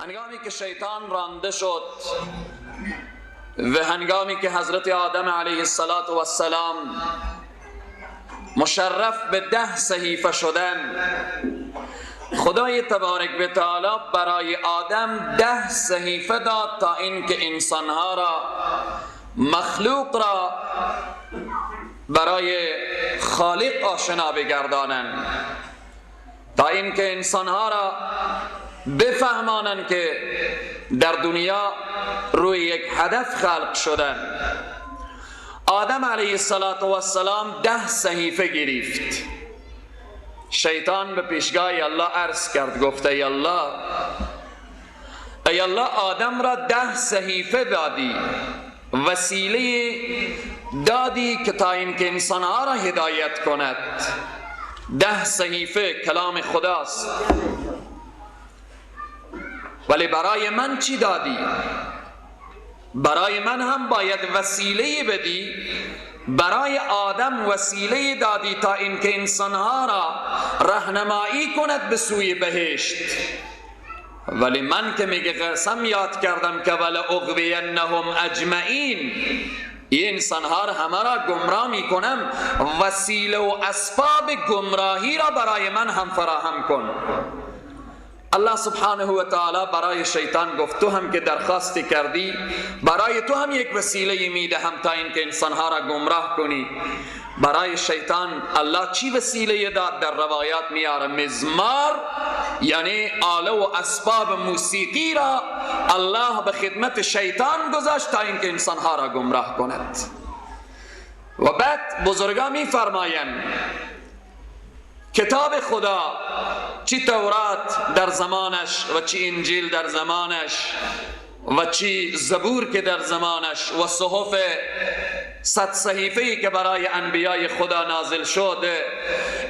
هنگامی که شیطان رانده شد و هنگامی که حضرت آدم علیه السلام مشرف به 10 صحیفه شدن، خدای تبارک و تعالی برای آدم 10 صحیفه داد تا اینکه انسانها را، مخلوق را برای خالق آشنا بگردانند، تا اینکه انسانها را بفهمانند که در دنیا روی یک هدف خلق شدن. آدم علیه السلام 10 صحیفه گرفت. شیطان به پیشگاه الله عرض کرد، گفت ای الله، ای الله، آدم را 10 صحیفه دادی، وسیله دادی که تا اینکه انسانها را هدایت کند. 10 صحیفه کلام خداست، ولی برای من چی دادی؟ برای من هم باید وسیله بدی. برای آدم وسیله دادی تا اینکه انسانها را راهنمایی کند به سوی بهشت، ولی من که میگه قسم یاد کردم که ولا اغوینهم اجمعین، این انسانها را همه را گمراه میکنم، وسیله و اسباب گمراهی را برای من هم فراهم کن. الله سبحانه و تعالی برای شیطان گفت تو هم که درخواستی کردی، برای تو هم یک وسیله میدهم تا اینکه انسانها را گمراه کنی. برای شیطان الله چی وسیله داد؟ در روایات میاره مزمار، یعنی آله و اسباب موسیقی را الله به خدمت شیطان گذاشت تا اینکه انسانها را گمراه کند. و بعد بزرگا میفرمایند کتاب خدا، چی تورات در زمانش و چی انجیل در زمانش و چی زبور که در زمانش و صحف 100 صحیفه‌ای که برای انبیای خدا نازل شد،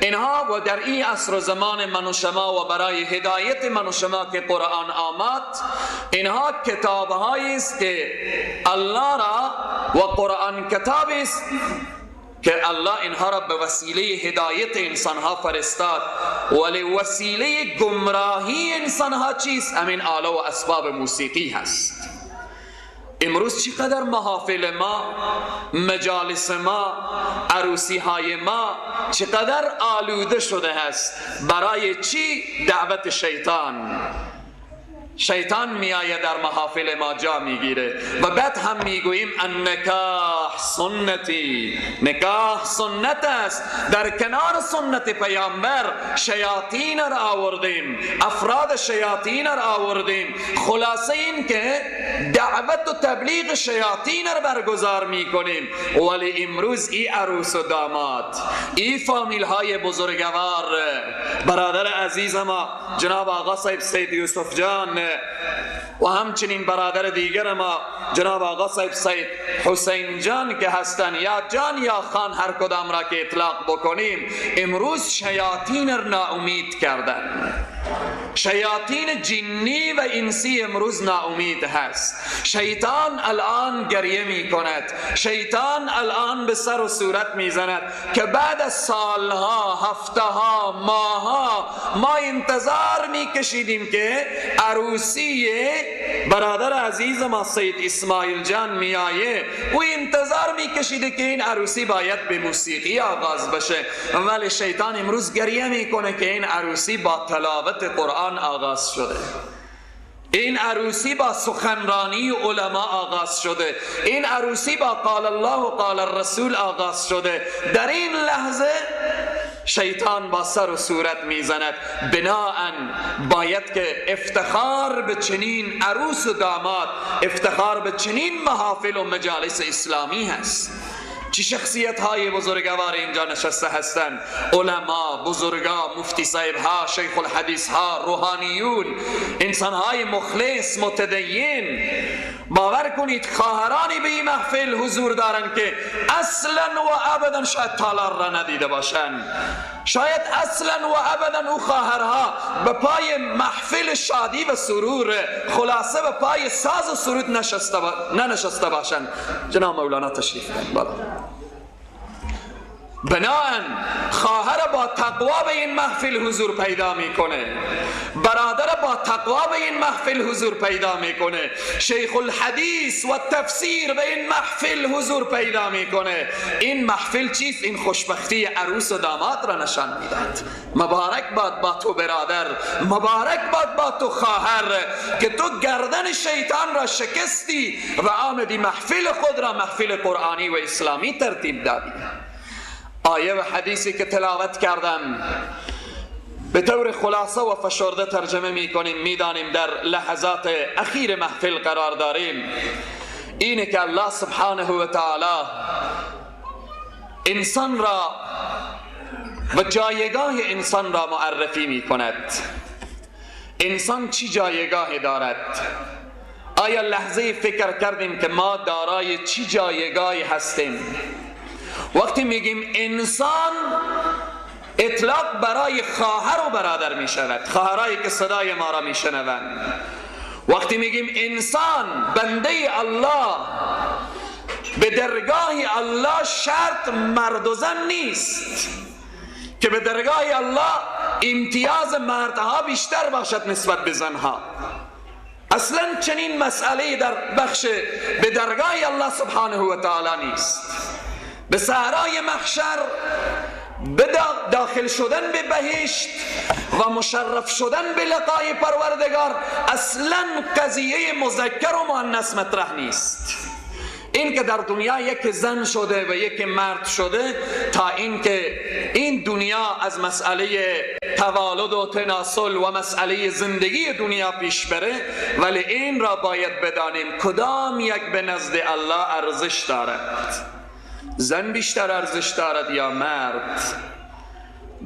اینها و در این عصر و زمان من و شما و برای هدایت من و شما که قرآن آمد، اینها کتابهایی است که الله را و قرآن کتاب است که الله اینها را به وسیله هدایت انسانها فرستاد، ولی وسیله گمراهی انسانها چیست؟ همین آله و اسباب موسیقی هست. امروز چقدر محافل ما، مجالس ما، عروسی های ما چقدر آلوده شده هست. برای چی؟ دعوت شیطان. شیطان میآید در محافل ما جا میگیره و بعد هم میگوییم النکاح سنتی، نکاح سنت است. در کنار سنت پیامبر شیاطین را آوردیم، افراد شیاطین را آوردیم. خلاصه این که دعوت و تبلیغ شیاطین را برگزار میکنیم، ولی امروز ای عروس و داماد، ای فامیل های بزرگوار، برادر عزیز ما جناب آقا صاحب سید یوسف جان و همچنین برادر دیگر ما جناب آقا صاحب سید حسین جان که هستن، یا جان یا خان، هر کدام را که اطلاق بکنیم، امروز شیاطین را ناامید کردن. شیاطین جنی و انسی امروز ناامید هست. شیطان الان گریه می کند، شیطان الان به سر و صورت می زند که بعد از سالها، هفته ها، ماها ما انتظار می کشیدیم که عروسی برادر عزیز ما سید اسماعیل جان می آیه. او انتظار می کشیده که این عروسی باید به موسیقی آغاز بشه، ولی شیطان امروز گریه می کنه که این عروسی با تلاوت قرآن آغاز شده، این عروسی با سخنرانی علما آغاز شده، این عروسی با قال الله و قال الرسول آغاز شده. در این لحظه شیطان با سر و صورت میزند. بناءً باید که افتخار به چنین عروس و داماد، افتخار به چنین محافل و مجالس اسلامی هست. چه شخصیت های بزرگوار اینجا نشسته هستند، علما، بزرگا، مفتی صاحب ها، شیخ الحدیث ها، روحانیون، انسان های مخلص، متدین. باور کنید خواهرانی به این محفل حضور دارند که اصلا و ابدا شاید تالار را ندیده باشند، شاید اصلا و ابدا او خواهرها به پای محفل شادی و سرور، خلاصه به پای ساز و سرود ننشسته باشند. جناب مولانا تشریف کنید بالا. بناهن خواهر با تقوا به این محفل حضور پیدا میکنه، برادر با تقوا به این محفل حضور پیدا میکنه، شیخ الحدیث و تفسیر به این محفل حضور پیدا میکنه. این محفل چیست؟ این خوشبختی عروس و داماد را نشان میدهد. مبارک باد با تو برادر، مبارک باد با تو خواهر که تو گردن شیطان را شکستی و آمدی محفل خود را محفل قرآنی و اسلامی ترتیب دادی. آیه و حدیثی که تلاوت کردم به طور خلاصه و فشرده ترجمه میکنیم، میدانیم در لحظات اخیر محفل قرار داریم. اینه که الله سبحانه و تعالی انسان را و جایگاه انسان را معرفی میکند. انسان چی جایگاهی دارد؟ آیا لحظه فکر کردیم که ما دارای چی جایگاهی هستیم؟ وقتی میگیم انسان، اطلاق برای خواهر و برادر میشود، خواهرایی که صدای ما را میشنوند. وقتی میگیم انسان، بنده الله، به درگاه الله شرط مرد و زن نیست که به درگاه الله امتیاز مردها بیشتر باشد نسبت به زنها. اصلا چنین مسئله در بخش به درگاه الله سبحانه و تعالی نیست. به صحرای محشر، به داخل شدن به بهشت و مشرف شدن به لقای پروردگار، اصلا قضیه مذکر و مؤنث مطرح نیست. این که در دنیا یک زن شده و یک مرد شده، تا اینکه این دنیا از مسئله تولد و تناسل و مسئله زندگی دنیا پیش بره، ولی این را باید بدانیم کدام یک به نزد الله ارزش دارد. زن بیشتر ارزش دارد یا مرد؟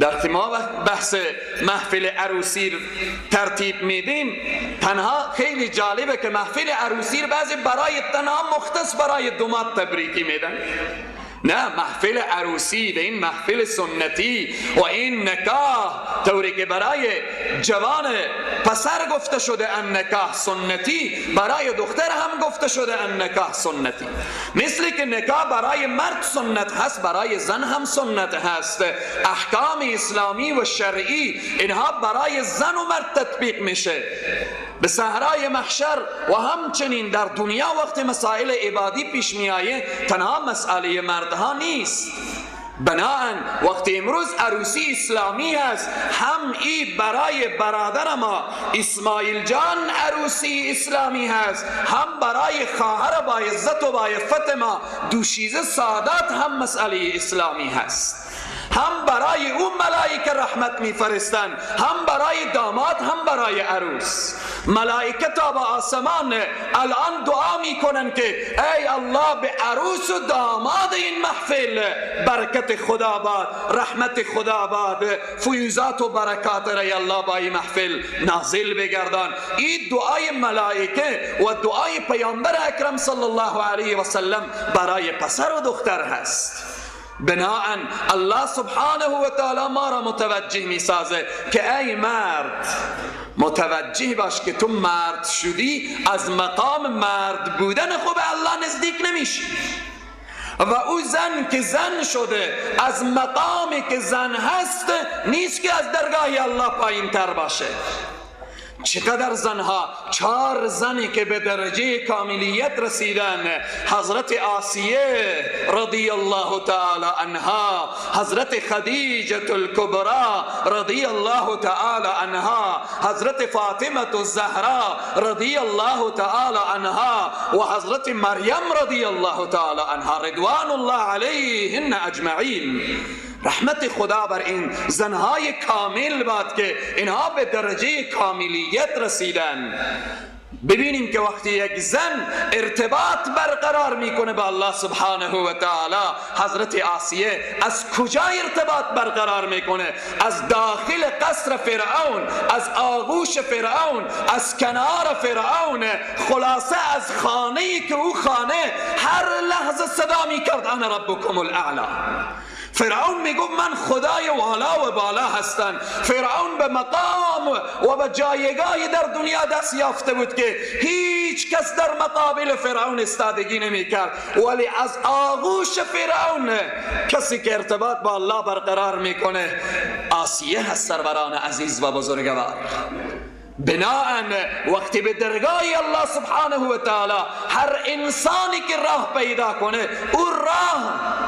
در ما بحث محفل عروسی ترتیب میدیم، تنها خیلی جالبه که محفل عروسی بعضی برای تنها مختص برای دوماد تبریکی میدن. نه، محفل عروسی و این محفل سنتی و این نکاح طوری که برای جوان پسر گفته شده ان نکاح سنتی، برای دختر هم گفته شده ان نکاح سنتی. مثل که نکاح برای مرد سنت هست، برای زن هم سنت هست. احکام اسلامی و شرعی اینها برای زن و مرد تطبیق میشه. به صحرای محشر و همچنین در دنیا وقت مسائل عبادی پیش میآیه، تنها مسئله مردها نیست. بناهن وقتی امروز عروسی اسلامی هست، هم ای برای برادر ما اسماعیل جان عروسی اسلامی هست، هم برای خواهر با عزت و با عفت ما دوشیزه سادات هم مسئله اسلامی هست. هم برای او ملائکه رحمت میفرستند، هم برای داماد، هم برای عروس. ملائکه تا به آسمان الان دعا میکنن که ای الله به عروس و داماد این محفل برکت خدا باد، رحمت خدا باد، فیوزات و برکات را الله با این محفل نازل بگردان. این دعای ملائکه و دعای پیامبر اکرم صلی الله علیه و سلم برای پسر و دختر هست. بناهن الله سبحانه و تعالی ما را متوجه می سازه که ای مرد متوجه باش که تو مرد شدی، از مقام مرد بودن خود به الله نزدیک نمیشی، و او زن که زن شده از مقامی که زن هست نیست که از درگاه الله پایین تر باشه. چقدر زنها، 4 زنی که به درجه کاملیت رسیدن، حضرت آسیه رضی الله تعالی عنها، حضرت خدیجه الکبرى رضی الله تعالی عنها، حضرت فاطمه الزهرا رضی الله تعالی عنها و حضرت مریم رضی الله تعالی عنها رضوان الله علیهن اجمعین. رحمت خدا بر این زنهای کامل باد که اینها به درجه کاملیت رسیدن. ببینیم که وقتی یک زن ارتباط برقرار میکنه با الله سبحانه و تعالی، حضرت آسیه از کجا ارتباط برقرار میکنه؟ از داخل قصر فرعون، از آغوش فرعون، از کنار فرعون، خلاصه از خانه‌ای که او خانه هر لحظه صدا میکرد انا ربکم الاعلی. فرعون میگفت من خدای والا و بالا هستم. فرعون به مقام و به جایگاهی در دنیا دست یافته بود که هیچ هیچ کس در مقابل فرعون استادگی نمیکرد، ولی از آغوش فرعون کسی که ارتباط با الله برقرار میکنه آسیه هست. سروران عزیز و بزرگوار، بناءً وقتی به درگاه الله سبحانه و تعالی هر انسانی که راه پیدا کنه،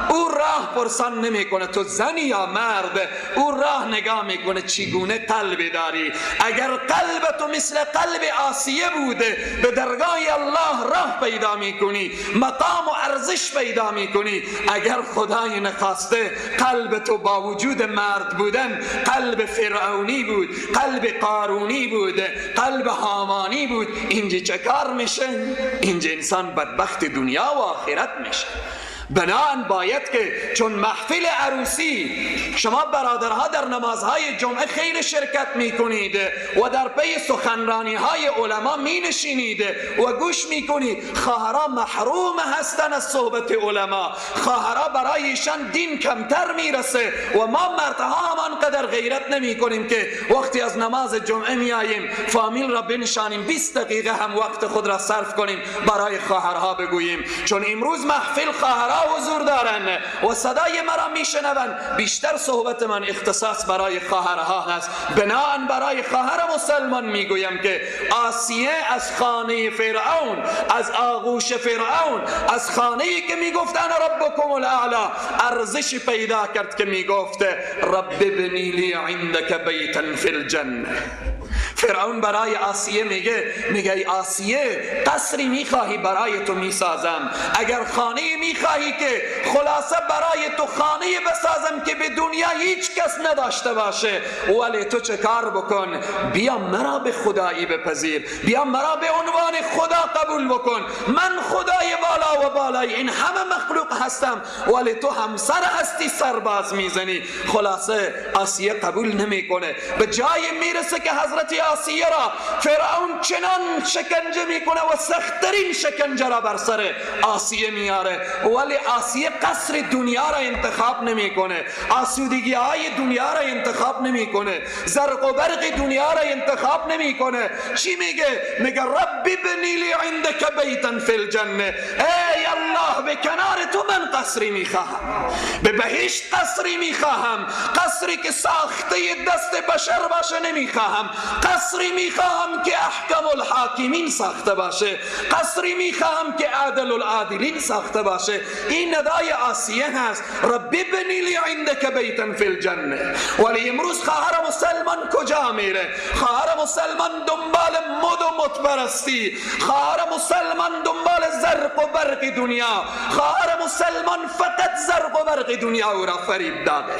او راه پرسان نمیکنه تو زنی یا مرد، او راه نگاه میکنه چگونه قلبی داری. اگر قلب تو مثل قلب آسیه بوده، به درگاه الله راه پیدا میکنی، مقام و ارزش پیدا میکنی. اگر خدای نخواسته قلب تو با وجود مرد بودن قلب فرعونی بود، قلب قارونی بود، قلب هامانی بود، اینجا چه کار میشه؟ اینجا انسان بدبخت دنیا و آخرت میشه. بناهن باید که چون محفل عروسی شما برادرها در نمازهای جمعه خیلی شرکت میکنید و در پی سخنرانی های علما می نشینید و گوش میکنید، خواهرها محروم هستن از صحبت علما، خواهرها برایشان دین کمتر میرسه و ما مردها هم آنقدر غیرت نمی کنیم که وقتی از نماز جمعه میاییم فامیل را بنشانیم 20 دقیقه هم وقت خود را صرف کنیم برای خواهرها بگوییم، چون امروز محفل خواهرها حضور دارن و صدای مرا میشنون، بیشتر صحبت من اختصاص برای خواهرها هست. بناهن برای خواهر مسلمان میگویم که آسیه از خانه فرعون، از آغوش فرعون، از خانه‌ای که میگفت انا ربکم الاعلی، ارزش پیدا کرد که میگفت رب ابنی لی عندک بیتا فی الجنه. فرعون برای آسیه میگه ای آسیه، قصری میخواهی برای تو میسازم، اگر خانه میخواهی که خلاصه برای تو خانه بسازم که به دنیا هیچ کس نداشته باشه، ولی تو چه کار بکن؟ بیا مرا به خدایی بپذیر، بیا مرا به عنوان خدا قبول بکن، من خدای بالا و بالای این همه مخلوق هستم، ولی تو همسر هستی، سرباز میزنی. خلاصه آسیه قبول نمیکنه. به جای میرسه که حضرت آسیه را فرعون چنان شکنجه میکنه و سختترین شکنجه را بر سر آسیه میاره، ولی آسیه قصر دنیا را انتخاب نمیکنه، آسودگی های دنیا را انتخاب نمیکنه، زرق و برق دنیا را انتخاب نمیکنه. چی میگه؟ میگه رب ابنی لی عندک بیتا فی الجنه، ای الله به کنار تو من قصری میخواهم، به بهشت قصری میخواهم، قصری که ساخته دست بشر باشه نمیخواهم، قصری میخواهم که احکم الحاکمین ساخته باشه، قصری میخواهم که عادل العادلین ساخته باشه. این ندای آسیه هست، رب ابنی لی عندک بیتا فی الجنه. ولی امروز خواهر مسلمان کجا میره؟ خواهر مسلمان دنبال مد و متپرستی، خواهر مسلمان دنبال زرق و برق دنیا، خواهر مسلمان فقط زرق و برق دنیا او را فریب داده.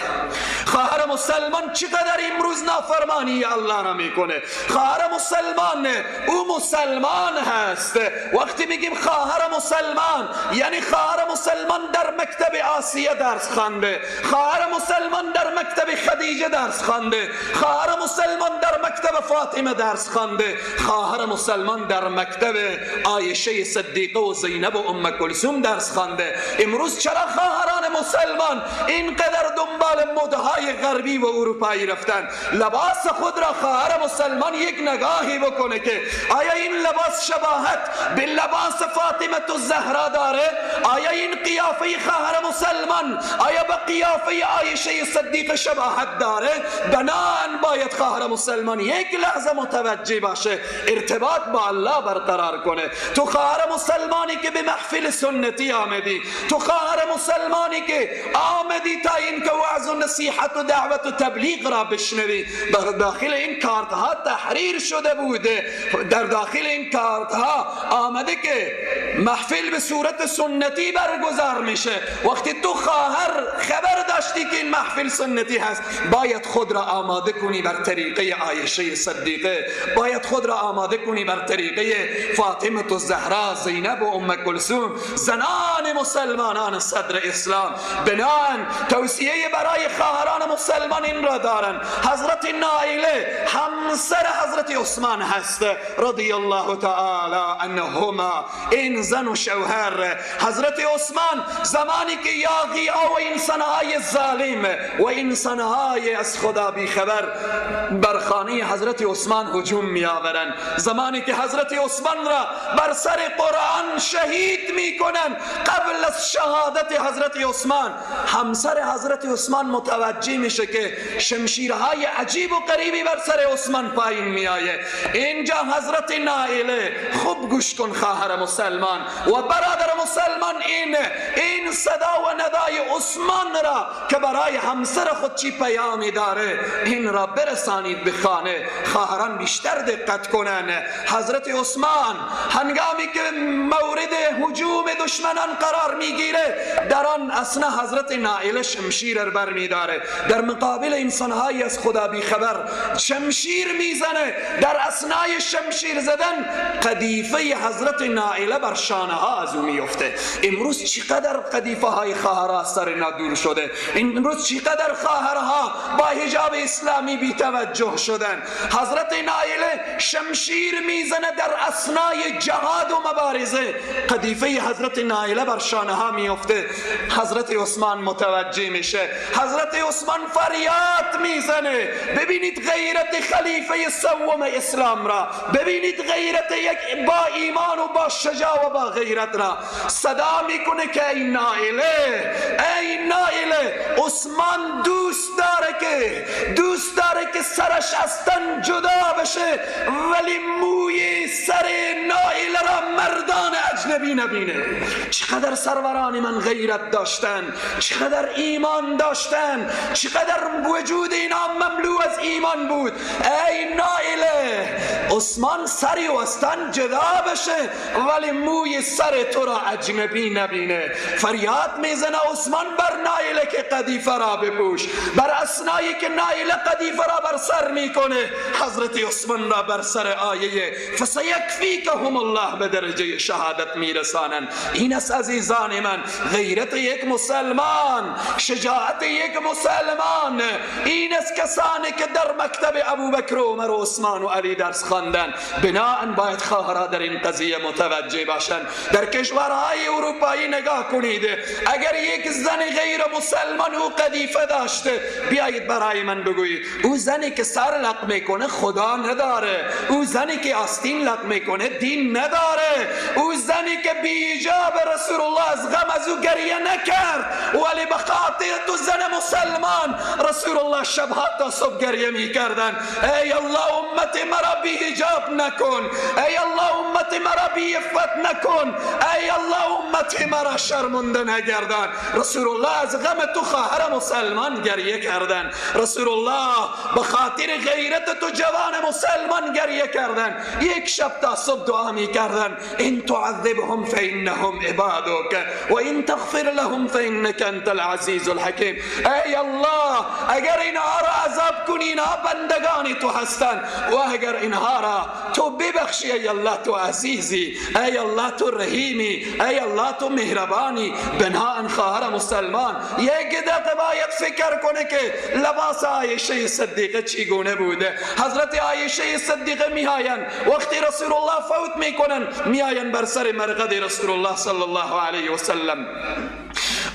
خواهر مسلمان چقدر امروز نافرمانی الله را میکنه. خواهر مسلمان او مسلمان هست. وقتی میگیم خواهر مسلمان یعنی خواهر مسلمان در مکتب آسیه درس خوانده، خواهر مسلمان در مکتب خدیجه درس خوانده، خواهر مسلمان در مکتب فاطمه درس خوانده، خواهر مسلمان در مکتب عایشه صدیقه و زینب و ام کلثوم درس خوانده. امروز چرا خواهران مسلمان اینقدر دنبال مدهای غربی و اروپایی رفتن؟ لباس خود را خواهر مسلمان یک نگاهی بکنه که آیا این لباس شباهت به لباس فاطمه الزهرا داره؟ آیا این قیافه خواهر مسلمان آیا به قیافه عایشه صدیقه شباهت داره؟ بناهن باید خواهر مسلمان یک لحظه متوجه باشه، ارتباط با الله برقرار کنه. تو خواهر مسلمانی که به محفل سنتی آمدی، تو خواهر مسلمانی که آمدی تا اینکه وعظ و نصیحت و دعوت و تبلیغ را بشنوی، داخل این کارت ها تحریر شده بوده، در داخل این کارت ها آمده که محفل به صورت سنتی برگزار میشه. وقتی تو خواهر خبر داشتی که این محفل سنتی هست، باید خود را آماده کنی بر طریقه عایشه صدیقه، باید خود را آماده کنی بر طریقه فاطمه الزهرا، زینب و ام کلثوم، زنان مسلمانان صدر اسلام. السلام. بناءً توصیه برای خواهران مسلمان این را دارن، حضرت نائله همسر حضرت عثمان هست رضی الله تعالی عنهما. این زن و شوهر حضرت عثمان زمانی که یاغی ها و انسانهای ظالم و انسانهای از خدا بیخبر بر خانه حضرت عثمان هجوم می آورند، زمانی که حضرت عثمان را بر سر قرآن شهید می کنند، قبل از شهادت حضرت عثمان همسر حضرت عثمان متوجه میشه که شمشیرهای عجیب و غریبی بر سر عثمان پایین می آیه. اینجا حضرت نائله، خوب گوش کن خواهر مسلمان و برادر مسلمان، این صدا و ندای عثمان را که برای همسر خود چی پیامی داره این را برسانید به خانه. خواهران بیشتر دقت کنن. حضرت عثمان هنگامی که مورد هجوم دشمنان قرار میگیره، در آن اثنا حضرت نائله شمشیر بر میداره، در مقابل انسانهای از خدا بیخبر شمشیر میزنه. در اثنای شمشیر زدن قدیفه حضرت نائله بر شانه ها از او میفته. امروز چقدر قدیفه های خواهرها سر اینا دور شده، امروز چقدر خواهرها با حجاب اسلامی بی توجه شدن. حضرت نائله شمشیر میزنه در اثنای جهاد و مبارزه، قدیفه حضرت نائله بر شانه ها میفته. حضرت عثمان متوجه میشه، حضرت عثمان فریاد میزنه. ببینید غیرت خلیفه سوم اسلام را، ببینید غیرت یک با ایمان و با شجاع و با غیرت را. صدا میکنه که ای نائله، ای نائله، عثمان دوست داره که سرش از تن جدا بشه، ولی موی سر نائله را مردان اجنبی نبینه. چقدر سروران من غیرت داشتن، چقدر ایمان داشتن، چقدر وجود اینا مملو از ایمان بود. ای نائله، عثمان سری و از تن جدا بشه ولی موی سر تو را اجنبی نبینه. فریاد میزنه عثمان بر نائله که قدیفه را بپوش. بر اثنایی که نائله قدیفه را بر سر میکنه، حضرت عثمان را بر سر آیه فسیکفیکهم الله به درجه شهادت میرسانند. این است عزیزان من غیرت یک مسلمان، شجاعت یک مسلمان. این است کسانی که در مکتب ابوبکر و عمر و عثمان و علی درس خواندن. بناءً باید خواهرها در این قضیه متوجه باشند. در کشورهای اروپایی نگاه کنید، اگر یک زن غیر مسلمان او قدیفه داشته، بیایید برای من بگویید او زنی که سر لق میکنه خدا نداره، او زنی که آستین لق میکنه دین نداره، او زنی که بی‌حجاب رسول الله از غم از او گریه نکرد ولی به خاطر تو زن مسلمان رسول الله شبها تا صبح گریه میکردن. ای الله امت مرا بی‌حجاب نکن، ای الله امت مرا بی‌عفت نکن، ای الله امت مرا شرمنده نگردان. رسول الله از غم تو خواهر مسلمان گریه کردن، رسول الله به خاطر غیرت تو جوان مسلمان گریه کردن. یک شب تا صبح دعا میکردن ان تعذبهم فانهم عبادك و ان تغفر لهم فانك انت العزیز الحکیم. ای الله اگر اینها را عذاب کنی اینها بندگان تو هستند، و اگر اینها را تو ببخشی ای الله تو عزیزی، ای الله تو رحیمی، ای الله تو مهربانی. بناءً خواهر مسلمان یک دقیقه باید فکر کنه که لباس عایشه صدیقه چگونه بوده. حضرت عایشه صدیقه میآیند وقتی رسول الله فوت میکنن، میآیند بر سر مرقد رسول الله صلی الله علیه و سلم.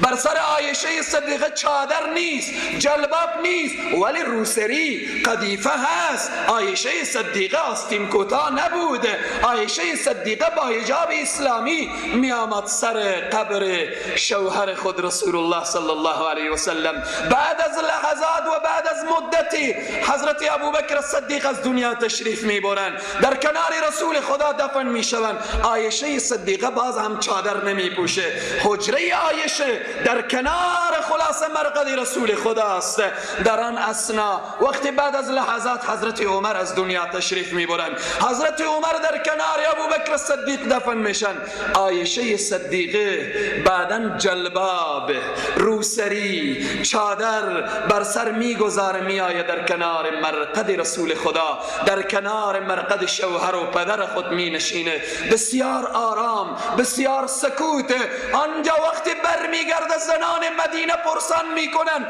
بر سر عایشه صدیقه چادر نیست، جلباب نیست، ولی روسری قدیفه هست. عایشه صدیقه آستین کوتاه نبود، عایشه صدیقه با حجاب اسلامی می آمد سر قبر شوهر خود رسول الله صلی الله علیه و سلم. بعد از لحظات و بعد از مدتی حضرت ابوبکر صدیق از دنیا تشریف می برند، در کنار رسول خدا دفن می شوند. عایشه صدیقه باز هم چادر نمی پوشه. حجره عایشه در کنار خلاص مرقد رسول خداست. در آن اثنا وقتی بعد از لحظات حضرت عمر از دنیا تشریف میبرند، حضرت عمر در کنار ابوبکر صدیق دفن میشن. عایشه صدیقه بعداً جلباب، روسری، چادر بر سر میگذاره، میآید در کنار مرقد رسول خدا، در کنار مرقد شوهر و پدر خود مینشینه. بسیار آرام، بسیار سکوت. آنجا وقتی برمیگرده میگرده، زنان مدینه پرسان میکنن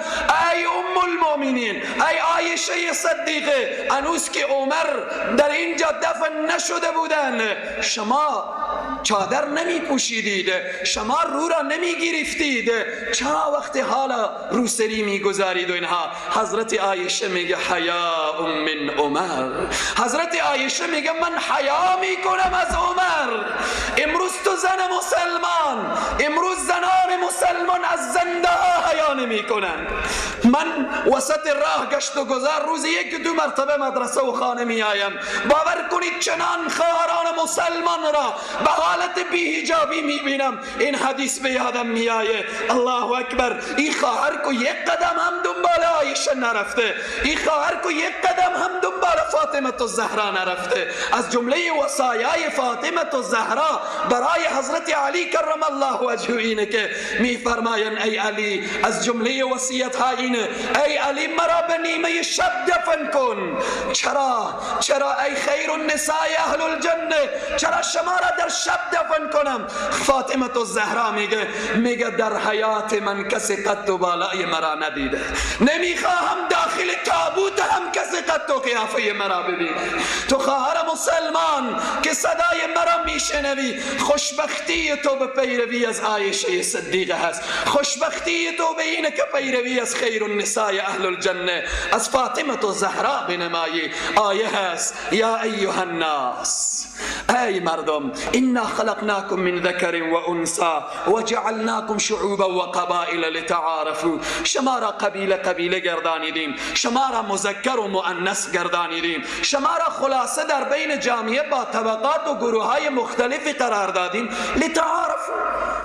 ای ام المؤمنین، ای عایشه صدیقه، هنوز که عمر در اینجا دفن نشده بودن شما چادر نمی پوشیدید، شما رو را نمی گرفتید، چرا وقت حالا روسری می گذارید و اینها؟ حضرت عایشه میگه حیا من عمر. حضرت عایشه میگه من حیا میکنم از عمر. امروز تو زن مسلمان، امروز زنان مسلمان از زنده ها حیا نمی کنن. من وسط راه گشت و گذار روز یک دو مرتبه مدرسه و خانه می آیم، باور کنید چنان خواهران مسلمان را به حالت بی‌حجابی میبینم، این حدیث به یادم میآیه. الله اکبر، این خواهر کو یک قدم هم دنبال عایشه نرفته، این خواهر کو یک قدم هم دنبال فاطمه الزهرا نرفته. از جمله وصایای فاطمه الزهرا برای حضرت علی کرم الله وجهه اینه که میفرمایند ای علی، از جمله وصیت ها اینه ای علی مرا به نیمه شب دفن کن. چرا؟ چرا ای خیر النساء اهل الجنه، چرا شما را در شب دفن کنم؟ فاطمه الزهرا میگه در حیات من کسی قد و بالای مرا ندیده، نمیخواهم داخل تابوت هم کسی قد و قیافه مرا ببینه. تو خواهر مسلمان که صدای مرا میشنوی، خوشبختی تو به پیروی از عایشه صدیقه هست، خوشبختی تو به اینه که پیروی از خیر النساء اهل الجنه، از فاطمه الزهرا بنمایی. آیه هست یا ایها الناس، ای مردم، انا خلقناکم من ذکر و انثی وجعلناکم شعوبا و قبائل لتعارفوا. شما را قبیله قبیله گردانیدیم، شما را مذکر و مؤنث گردانیدیم، شما را خلاصه در بین جامعه با طبقات و گروه های مختلفی قرار دادیم، لتعارفوا،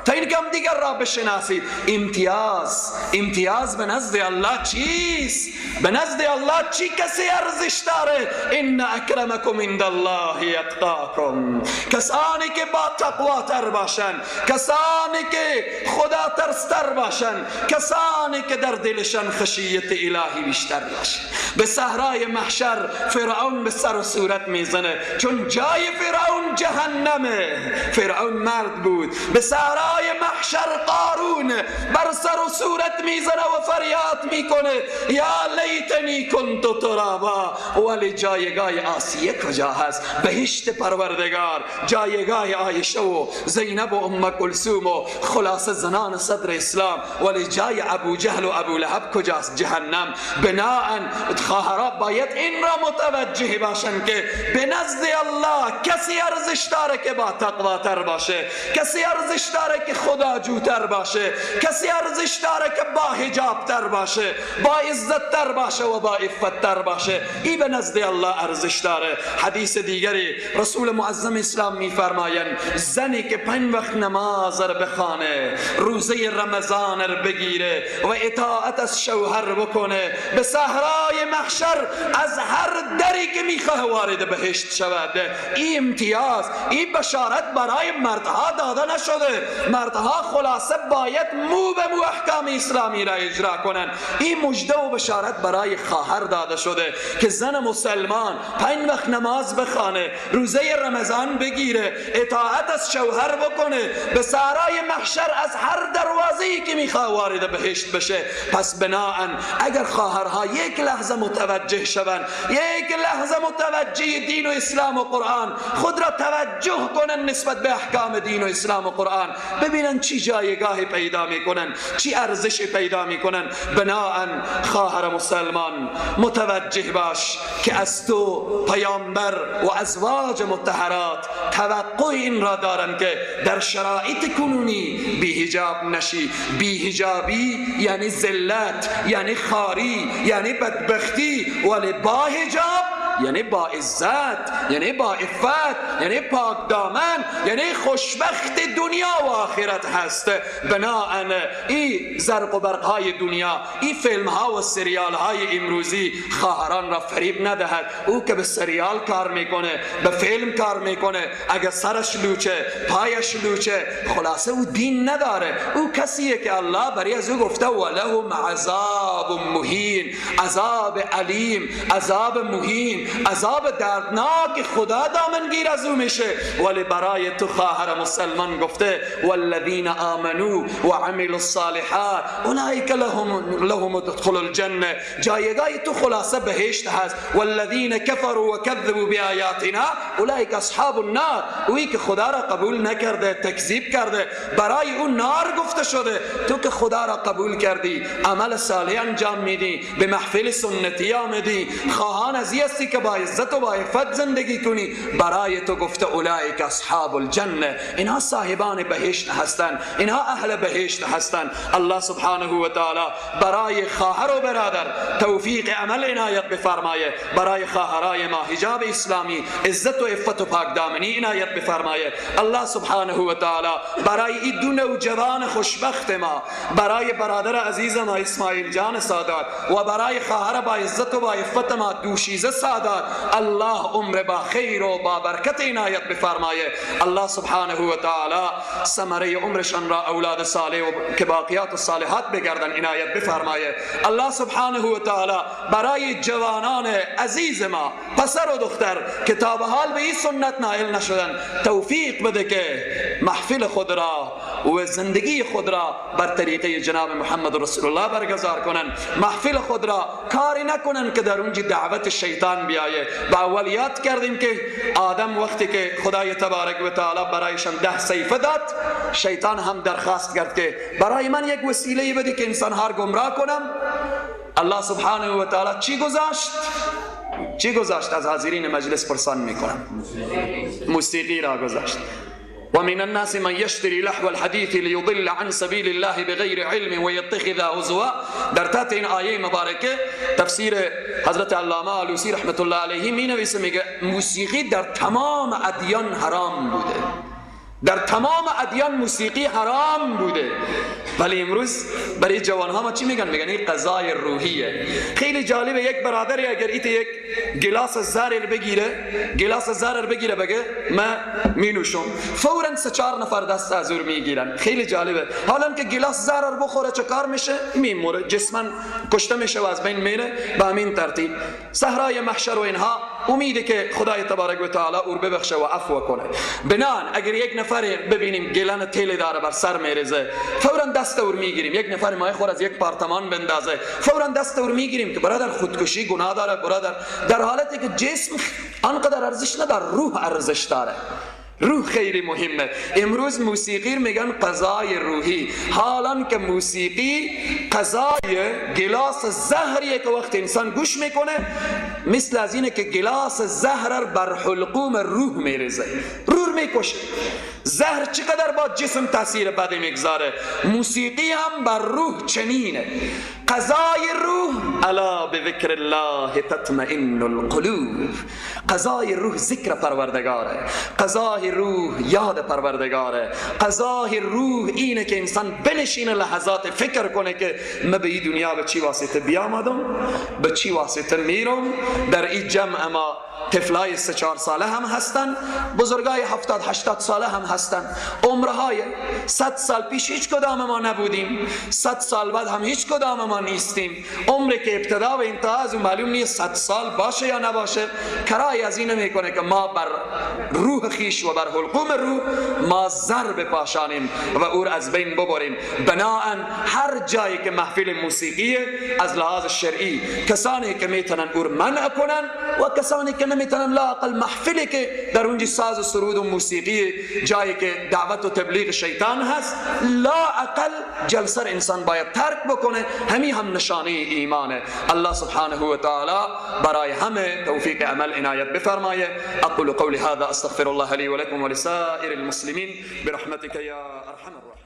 تا اینکه هم دیگر را بشناسید. امتیاز، امتیاز به نزد الله چیست؟ به نزد الله چی کسی ارزش داره؟ ان اکرمکم عند الله اتقاکم. کسانی که با تقوا تر باشن، کسانی که خدا ترستر باشن، کسانی که در دلشان خشیت الهی بیشتر باشه. به صحرای محشر فرعون به سر و صورت میزنه، چون جای فرعون جهنمه. فرعون مرد بود، به صحرای محشر قارون بر سر و صورت میزنه و فریاد میکنه یا لیتنی کنت ترابا. ولی جایگاه آسیه کجا هست؟ بهشت پروردگار، جایگاه عایشه و زینب و ام کلثوم و خلاصه زنان صدر اسلام. ولی جای ابو جهل و ابو لهب کجاست؟ جهنم. بناءً خواهرها باید این را متوجه باشن که به نزد الله کسی ارزش داره که با تقوا تر باشه، کسی ارزش داره که خداجوتر باشه، کسی ارزش داره که با حجاب تر باشه، با عزت تر باشه و با عفت تر باشه. این به نزد الله ارزش داره. حدیث دیگری رسول معظم اسلام میفرمایند زنی که 5 وقت نماز را بخوانه، روزه رمضان را بگیره و اطاعت از شوهر بکنه، به صحرای محشر از هر دری که میخواه وارد بهشت شود. این امتیاز، این بشارت برای مردها داده نشده. مردها خلاصه باید مو به مو احکام اسلامی را اجرا کنند. این مژده و بشارت برای خواهر داده شده که زن مسلمان 5 وقت نماز بخوانه، روزه رمضان بگیره، اطاعت از شوهر بکنه، به صحرای محشر از هر دروازه‌ای که میخواه وارد بهشت بشه. پس بناءً اگر خواهرها یک لحظه متوجه شوند، یک لحظه متوجه دین و اسلام و قرآن خود را توجه کنن نسبت به احکام دین و اسلام و قرآن، ببینن چی جایگاه پیدا میکنن، چی ارزش پیدا میکنن. بناءً خواهر مسلمان متوجه باش که از تو پیامبر و ازواج مطهرات توقع این را دارن که در شرایط کنونی بی حجاب نشی. بی حجابی یعنی ذلت، یعنی خاری، یعنی بدبختی، ولی با حجاب یعنی با عزت، یعنی با عفت، یعنی پاک دامن، یعنی خوشبخت دنیا و آخرت هست. بناءً این زرق و برق های دنیا، این فیلم ها و سریال های امروزی خواهران را فریب ندهد. او که به سریال کار میکنه، به فیلم کار میکنه، اگر سرش لوچه، پایش لوچه، خلاصه او دین نداره. او کسیه که الله برای از او گفته ولهم عذاب مهین، عذاب علیم، عذاب مهین. عذاب دردناک خدا دامنگیر از او میشه. ولی برای تو خواهر مسلمان گفته والذین آمنوا وعملوا الصالحات اولئک لهم ادخلوا الجنه. جایگاه تو خلاصه بهشت هست. والذین کفروا وکذبوا بآیاتنا اولئک اصحاب النار. اویی که خدا را قبول نکرده، تکذیب کرده، برای او نار گفته شده. تو که خدا را قبول کردی، عمل صالح انجام میدی، به محفل سنتی آمدی، خواهان از این هستی که با عزت و با عفت زندگی کنی، برای تو گفته اولئک اصحاب الجنه. اینها صاحبان بهشت هستند، اینها اهل بهشت هستند. الله سبحانه و تعالی برای خواهر و برادر توفیق عمل عنایت بفرمایه. برای خواهرای ما حجاب اسلامی، عزت و عفت و پاکدامنی عنایت بفرمایه. الله سبحانه و تعالی برای این دو نوجوان خوشبخت ما، برای برادر عزیز ما اسماعیل جان سادات و برای خواهر با عزت و با عفت ما دوشیزه سادات، الله عمر با خیر و با برکت عنایت بفرمایه. الله سبحانه و تعالی ثمره عمرشان را اولاد صالح و که باقیات الصالحات بگردن عنایت بفرمایه. الله سبحانه و تعالی برای جوانان عزیز ما، پسر و دختر که تا به حال به این سنت نائل نشدن، توفیق بده که محفل خود را و زندگی خود را بر طریقه جناب محمد رسول الله برگزار کنن. محفل خود را کاری نکنن که در اونجا دعوت شیطان بیایه. با اول یاد کردیم که آدم وقتی که خدای تبارک و تعالی برایشان 10 صحیفه داد، شیطان هم درخواست کرد که برای من یک وسیله بده که انسانها را گمراه کنم. الله سبحانه و تعالی چی گذاشت؟ چی گذاشت؟ از حاضرین مجلس پرسان میکنم. موسیقی را گذاشت. ومن الناس من يشتري لهو الحديث ليضل عن سبيل الله بغير علم ويتخذها هزوا. در تحت این آیه مبارکه تفسیر حضرت علامه آلوسی رحمت الله علیه می نویسه، میگه موسیقی در تمام ادیان حرام بوده. در تمام ادیان موسیقی حرام بوده، ولی امروز برای جوانها ما چی میگن؟ میگن این قضای روحیه. خیلی جالبه، یک برادری اگر ایت یک گلاس زهر بگیره، گلاس زهر بگیره بگه من مینوشم، فورا 3-4 نفر دست از او میگیرن. خیلی جالبه. حالا که گلاس زهر بخوره چه کار میشه؟ میموره، جسما کشته میشه و از بین میره. به همین ترتیب صحرای محشر و اینها امیده که خدای تبارک و تعالی او ببخشه و عفو کنه. بنان اگر یک نفر ببینیم گلن تیل داره بر سر میریزه، فورا دست اور میگیریم. یک نفر مای خور از یک پارتمان بندازه، فورا دست اور میگیریم که برادر خودکشی گناه داره برادر، در حالتی که جسم آنقدر ارزش نداره، روح ارزش داره. روح خیلی مهمه. امروز موسیقی میگن قضای روحی، حالا که موسیقی قضای گلاس زهریه که وقت انسان گوش میکنه مثل از اینه که گلاس زهر بر حلقوم روح میریزه، روح میکشه. زهر چقدر با جسم تاثیر بدی میگذاره، موسیقی هم بر روح چنینه. قضای روح، الا بذکر الله تطمئن القلوب. قضای روح ذکر پروردگاره، قضای روح یاد پروردگاره، قضای روح اینه که انسان بنشینه لحظات فکر کنه که من به این دنیا به چی واسطه بیامدم، به چی واسطه میرم. در این جمع ما طفلای 3-4 ساله هم هستن، بزرگای 70-80 ساله هم هستن. عمرهای 100 سال پیش هیچ کدام ما نبودیم، 100 سال بعد هم هیچ کدام ما نیستیم. عمری که ابتدا و انتها از اون معلوم نیست 100 سال باشه یا نباشه. کرای از این نمیکنه که ما بر روح خیش و بر حلقوم روح ما ضرب پاشانیم و او را از بین ببریم. بناهن هر جایی که محفل موسیقی از لحاظ شرعی کسانی که میتونن او را منع کنن و کسانی که نمیتونن لااقل محفلی که در اونجا ساز و سرود و موسیقی، جایی که دعوت و تبلیغ شیطان هست، لااقل جلسه انسان باید ترک بکنه. همین هم نشانه ایمانه. الله سبحانه و تعالی برای همه توفیق عمل عنایت بفرمایه. اقول قولی هذا استغفر الله لي ولكم ولسائر المسلمين برحمتك يا ارحم الراحمين.